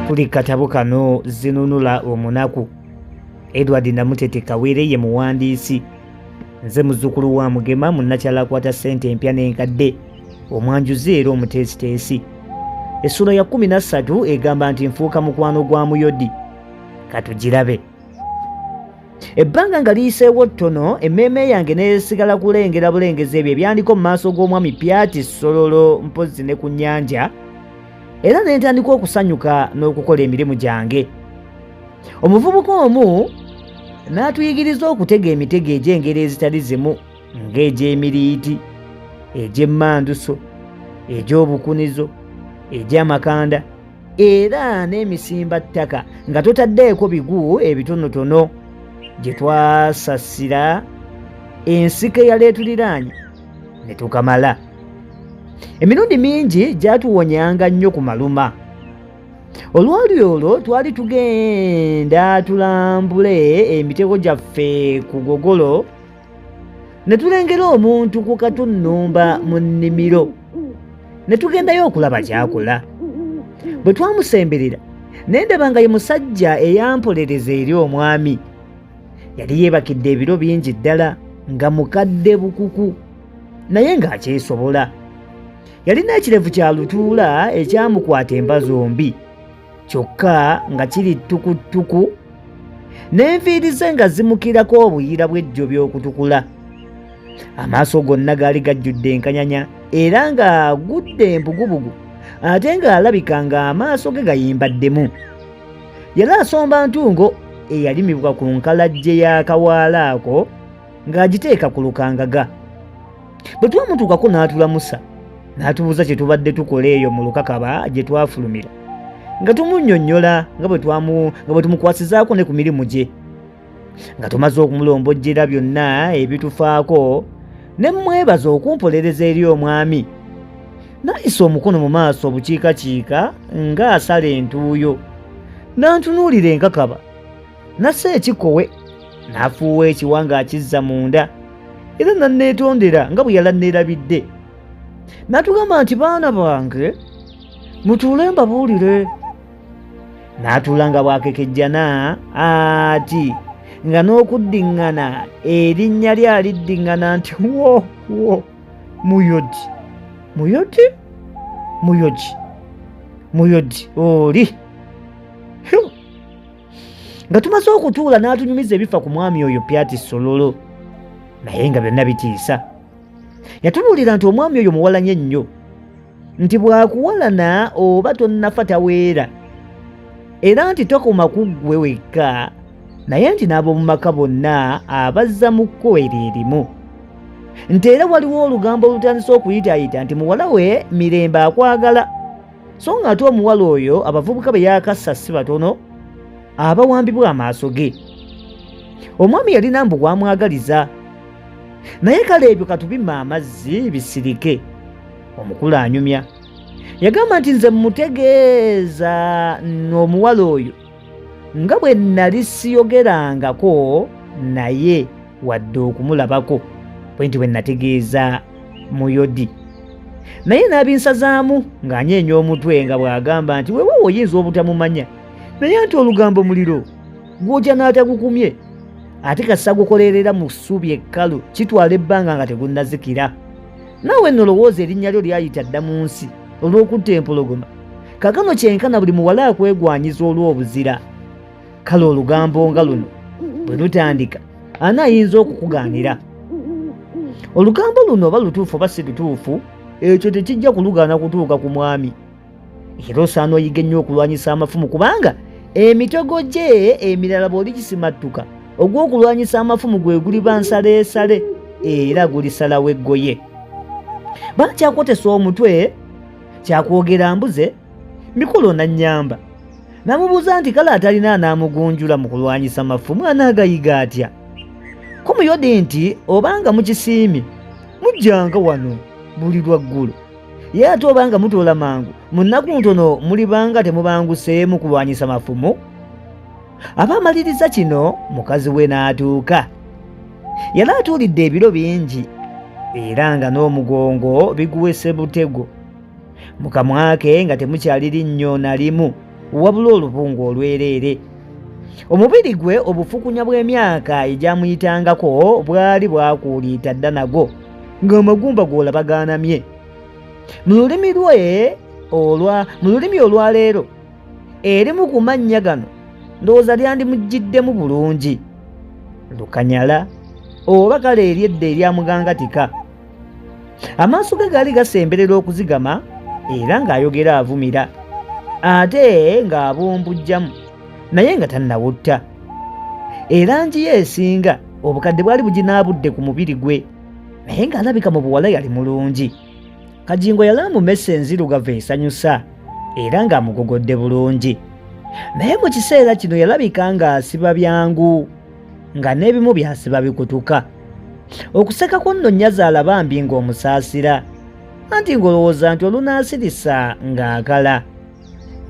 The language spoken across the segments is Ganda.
Tuli katabo kano Zinunula Omunaku. Edward Namutete Kawere ye muwandiisi. Nze muzzukulu wa Mugema, munnakyalo akwata ssente empya n'enkadde, omwanjuzi era omuteesiteesi. Essuula ya 13 egamba nti nfuuka mukwano gwa Muyodi. Katugirabe. Ebbanga nga liyiseewo ttono, emmeeme yange n'esigala kulengera bulengezi ebyo ebyandiko mu maaso g'omwami Pyati Ssololo mpozzi ne ku nnyanja, era ne ntandika okusanyuka n'okukola emirimu gyange. Omuvubuka omu n'atuyigiriza okutega emitego egy'engeri ezitali zimu ng'egy'emiriiti, egy'emmanduso, egy'obukunizo, egy'amakanda era n'emisimba ttaka nga totaddeeko bigu ebitonotono gye twasasira ensiko eyali etuliraanye ne tukamala. Emirundi mingi gyatuwonyanga nnyo ku maluma. Olwali olwo twali tugenda tulambule emitego gyaffe ku gogolo ne tulengera omuntu ku katunnumba mu nnimiro ne tugendayo okulaba ky'akola. Bwe twamusemberera ne ndaba nga ye musajja eyampolereza eri omwami. Yali yeebakidde ebiro bingi ddala nga mukadde bukuku naye ng'akyesobola. Yalina ekirevu kya lutuula ekyamukwata emba zombi kyokka nga kiri ttukuttuku n'enviiri ze nga zimukirako obuyira bw'ejjobi okutukula. Amaaso gonna gaali gajjudde enkanyanya era ng'agudde embugubugu ate ng'alabika ng'amaaso ge gayimbaddemu. Yali asomba ntungo eyalimibwa ku nkalajje y'akawaala ako ng'agiteeka ku lukangaga. Bwe twamutuukako n'atulamusa n'atubuuza kye tubadde tukola eyo mu lukakaba gye twafulumira nga tumunnyonnyola nga bwe tumukwasizaako ne ku mirimu gye. Nga tumaze okumulombojjera byonna ebitufaako ne mmwebaza okumpolereza eri omwami. N'ayisa omukono mu maaso obukiikakiika ng'asala entuuyo n'antunuulira enkakaba. Nassa ekikowe n'afuuwa ekiwa ng'akizza munda era nanneetondera nga bwe yalanneerabidde. N'atugamba nti baana bange mutuule mbabuulire. N'atuula nga bw'akekejjana ati nga n'okuddiŋŋana erinnya lye aliddiŋŋana nti wo wo muyodi muyodi muyodi muyodi oli. Nga tumaze okutuula n'atunyumiza ebifa ku mwami oyo Pyati Sololo naye nga byonna bitiisa. Yatubuulira nti omwami oyo muwalanye nnyo, nti bw'akuwalana oba tonnafa taweera, era nti tokoma ku ggwe wekka naye nti n'ab'omu maka bonna abazza mu kkubo eryo erimu, nti era waliwo olugambo olutandise okuyitaayita nti muwala we Mirembe akwagala, so ng'ate omuwala oyo abavubuka be yakassa si batono abawambibwa amaaso ge. Omwami yalina mbu gw'amwagaliza, naye kale ebyo katubime amazzi bisirike. Omukulu anyumya yagamba nti nze mmutegeeza omuwala oyo nga bwe nnali siyogerangako naye wadde okumulabako, bwe nti bwe nategeeza Muyodi, naye n'abinsazaamu ng'anyeenya omutwe nga bw'agamba nti weewaawo oyinza obutamumanya, naye nti olugambo muliro gwokya n'atagukumye, ate kasita gukolerera mu ssubi ekkalu kitwala ebbanga nga tegunnazikira. Naawe nno lowooza erinnya lyo lyayita dda mu nsi olw'okutta empologoma. Kaakano kyenkana buli muwala akwegwanyiza olw'obuzira. Kale olugambo nga luno bwe lutandika ani ayinza okukugaanira? Olugambo luno oba lutuufu oba si lutuufu, ekyo tekijja kulugaana kutuuka ku mwami. Era osaana oyige nnyo okulwanyisa amafumu kubanga emitego gye emirala bw'oligisimattuka ogw'okulwanyisa amafumu gwe guliba nsaleesale era gulisalawo eggoye. Bakyakotesa omutwe kyakwogera mbuze mikolo nannyamba. Namubuuza nti kale atalina anaamugunjula mu kulwanyisa mafumu anaagayiga atya? Ko Muyodi nti obanga mukisiimye mujjanga wano buli lwaggulo, ye ate obanga mutoola mangu mu nnaku ntono mulibanga temubanguseemu kulwanyisa mafumu. Aba amaliriza kino mukazi we n'atuuka. Yali atuulidde ebiro bingi era nga n'omugongo biguwese butego. Mu kamwa ke nga temukyali linnyo na limu. wabula olubungu olwereere. Omubiri gwe obufukunya bw'emyaka egyamuyitangako bwali bwakuuliita dda nagwo ng'amagumba g'olaba gaanamye. Mu lulimi lwe olwa mu lulimi olwaleero erimu ku mannya gano ndowooza lyandimujjiddemu bulungi Lukanyala oba kale eryedda erya Mugangatika. Amaaso ge gaali gasemberera okuzigama era ng'ayogera avumira ate ng'abumbujjamu naye nga tannawutta. Erangi ye esinga obukadde bwali buginaabudde ku mubiri gwe naye ng'alabika mu buwala yali mulungi. Kajingo yali amumesse enzirugavu esanyusa era ng'amugogodde bulungi naye mu kiseera kino yalabika ng'asiba byangu nga n'ebimu byasiba bikutuka. Okuseka kwo nno nnyazaala bambi ng'omusaasira anti ng'olowooza nti olunaasirisa ng'akala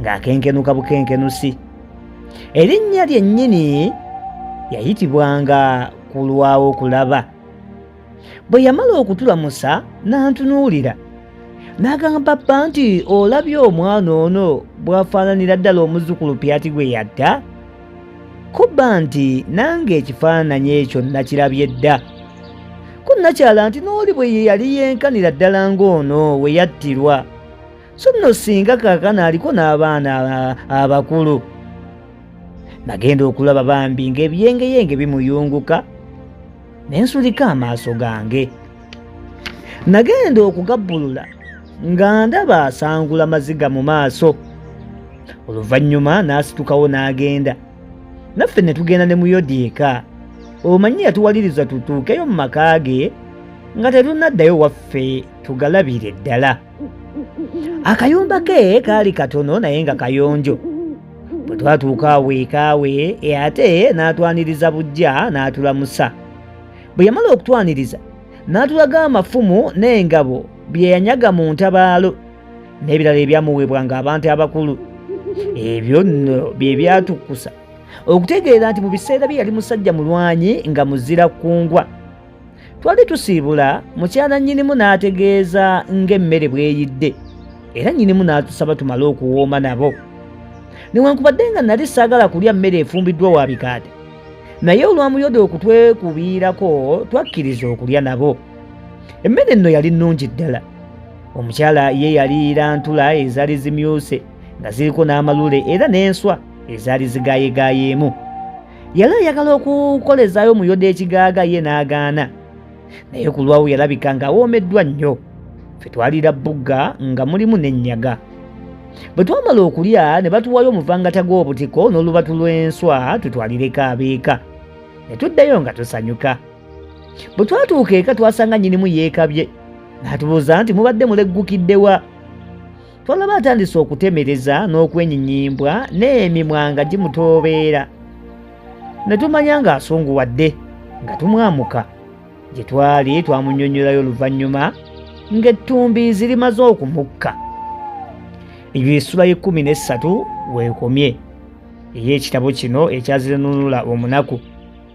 ng'akenkenuka bukenkenusi. Erinnya lyennyini yayitibwanga kulwawo kulaba. Bwe yamala okutulamusa n'antunuulira n'agamba bba nti olabye omwana ono bw'afaananira ddala omuzzukulu Pyati gwe yatta? Ko bba nti nange ekifaananyi ekyo nnakirabye dda. Ko nnakyala nti n'oli bwe ye yali yenkanira ddala ng'ono we yattirwa. So nno singa kaakano aliko n'abaana abakulu. Nagenda okulaba bambi ng'ebiyengeyenge bimuyunguka ne nsulika amaaso gange. Nagenda okugabbulula nga ndaba asangula maziga mu maaso. Oluvannyuma n'asitukawo n'agenda. Naffe ne tugenda ne Muyodi eka. Omanyi yatuwaliriza tutuukeyo mu maka ge nga tetunnaddayo waffe tugalabire ddala. Akayumba ke kaali katono naye nga kayonjo. Bwe twatuuka awo eka we ate n'atwaniriza buggya n'atulamusa. Bwe yamala okutwaniriza n'atulaga amafumu n'engabo bye yanyaga mu ntabaalo n'ebirala ebyamuweebwanga abantu abakulu. Ebyo nno bye byatukkusa okutegeera nti mu biseera bye yali musajja mulwanyi nga muzira kkungwa. Twali tusiibula mukyala nnyinimu n'ategeeza ng'emmere bw'eyidde era nnyinimu n'atusaba tumale okuwooma nabo. Newankubadde nga nali saagala kulya mmere efumbiddwa wa bikaate, naye olwa Muyoda okutwekubiirako twakkiriza okulya nabo. Emmere nno yali nnungi ddala. Omukyala ye yaliira ntula ezaali zimyuse nga ziriko n'amalule era n'enswa ezaali zigaayegayeemu. Yali ayagala okukolezaayo Muyoda ekigaaga ye n'agaana, naye ku lwawo yalabika ng'awoomeddwa nnyo. Ffe twaliira bbugga nga mulimu n'ennyaga. Bwe twamala okulya ne batuwayo omuvangata gw'obutiko n'olubatu lw'enswa tutwalireko ab'eka, ne tuddayo nga tusanyuka. Bwe twatuuka eka twasanga nnyinimu yeekabye n'atubuuza nti mubadde muleggukidde wa? Twalaba atandise okutemereza n'okwenyinyimbwa n'emimwa nga gimutoobeera ne tumanya ng'asunguwadde nga tumwamuka. Gye twali twamunnyonnyolayo oluvannyuma ng'ettumbiizi limaze okumukka. Eyo essula y'ekkumi n'essatu weekomye ey'ekitabo kino ekyazirenunula omunaku.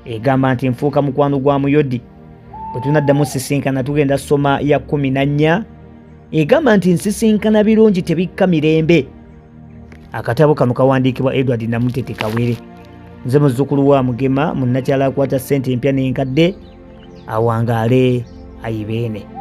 Egamba nti nfuuka mukwano gwa Muyodi. Bwe tunaddamu sisinkana tugenda soma ya 14 egamba nti nsisinkana birungi tebikka mirembe. Akatabo kano kawandiikibwa Edward Namutete Kawere. Nze muzzukulu wa Mugema munnakyalo akwata ssente empya n'enkadde awangaale ayibeene.